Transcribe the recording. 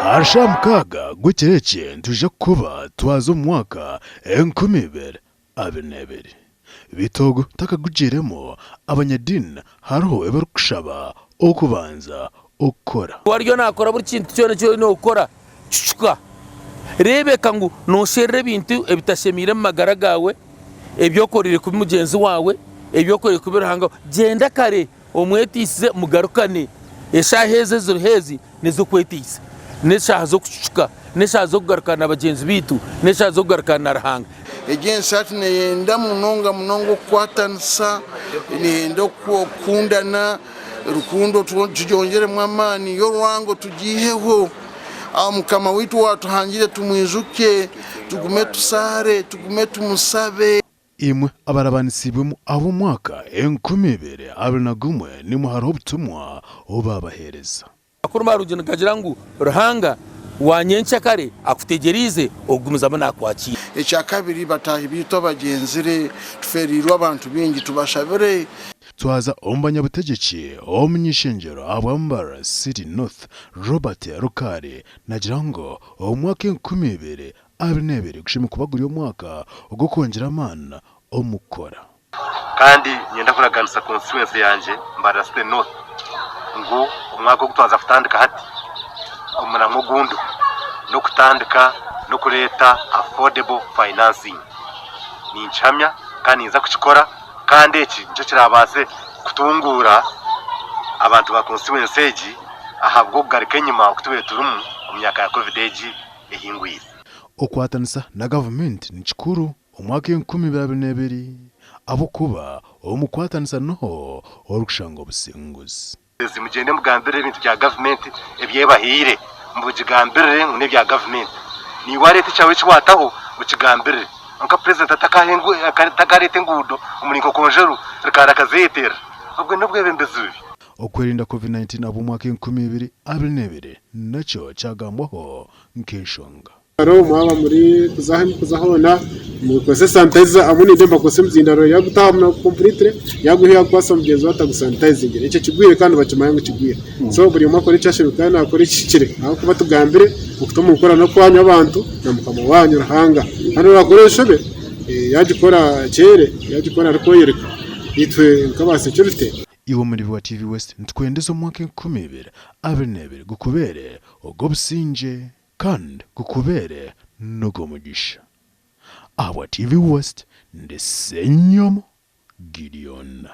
Aha shaaha mukaaga gw'ekiro eki nitwija kuba twaza omu mwaka 2022. Beitu ogu takagugiiremu, abanyadiini hariho ebi barikushaba okubanza okukora. Wariyo nakora buri kintu kyona eki orina kukora, cucuka. Reebeka ngu nosherura ebintu ebitashemeire omu magara gaawe, ebi okoreire kubi mugyenzi waawe, ebi okoreire kubi Ruhanga waawe. Gyenda kare omweteisize mugarukane. Eshaaha ezi eziriho ezi n'ez'okweteisa, n'eshaaha z'okucucuka, n'eshaaha z'okugarukana na bagyenzi baitu, n'eshaaha z'okugarukana na Ruhanga. Egi ensi hati neyenda munonga munonga okukwatanisa, neyenda okukundana, rukundo tugyongyeremu amaani, y'orwango tugiiheho. Mukama waitu owatuhangire tumwijuke, tugume tusaare, tugume tumusabe. Imwe abarabanisiibwemu ab'omwaka 2021 nimwe hariho obutumwa obu baabaheereza. Amakuru marungi nigagira ngu Ruhanga wa nyencakare akutegyereize okugumizamu naakwakiira. Ekyakabiri, bataahi baitu abagyenzire, tufeereirwe abantu baingi, tubashabire. Twaza omu banyabutegyeki, Omuny'ishengyero ahabwa Mbarara City North, Robert Rukare nagira ngu omwaka 2022 gushemereire kuba guri omwaka ogw'okwongyera amaani omu kukora. Kandi niinyenda kuraganisa constituency yangye Mbarara City North ngu omwaka ogu twaza kutandika hati omuramwa ogundiho n'okutandika n'okureeta affordable financing. Ninkihamya kandi ninza kukikora kandi eki nikyo kirabaase kutunguura abantu ba constituency egi ahabw'okugaruka enyima oku tubaire turimu omu myaka ya Covid egi ehingwire. Okwatanisa na gavumenti ni kikuru Omwaka 2022, ahabw'okuba omu kukwatanisa niho orikushanga obusinguzi. Ezi mugyende mugambirire ebintu bya gavumenti ebi ebahaire, mubigambirire ngu n'ebya gavumenti. Naiwe wareeta ekyawe eki wataho okigambirire. Kwonka purezidenti atakareeta enguudo omuri Nkokonjeru rikaara akazeeterera, obwo n'obwebembezi bubi. Okwerinda Covid-19 ahabw'omwaka 2022 nakyo kyagambwaho nk'enshonga. Haro mwaba muri kuza ahu murikuza hoona mukozese sanitizer hamwe nainje mbakozese emizindaaro yaagutaha completely yaaguha yaakukwasa mugyenzi waawe atagusanitizingire. Ekyo kigwire kandi nibakimanya ngu kigwire. So buri omwe akore eki ashemereire kandi naakora ekihikire ahabw'okuba tugambire okuta omu nkora n'okwanyu abantu na mukama waanyu Ruhanga. Kandi owaakora enshobe yaagikora kyere, yaagikora arikworeka itwe nk'aba security. Iwe omureebi wa TV West nitukwendeza omwaka 2022 gukubeere ogw'obusingye. Kandi gukubeere n'ogw'omugisha. Ahabwa TV West, ndi Ssenyomo Gideon.